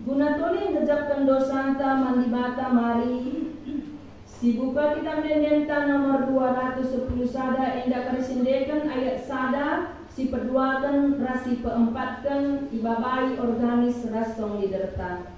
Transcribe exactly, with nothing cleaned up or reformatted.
Guna tuli ngejapken dosanta man Dibata, mari sibuka Kitap Ende-enden nomor dua ratus sepuluh sada, enda kari si endeken ayat sada, si peduaken ras si peempatken ibabai organis ras song leaderta.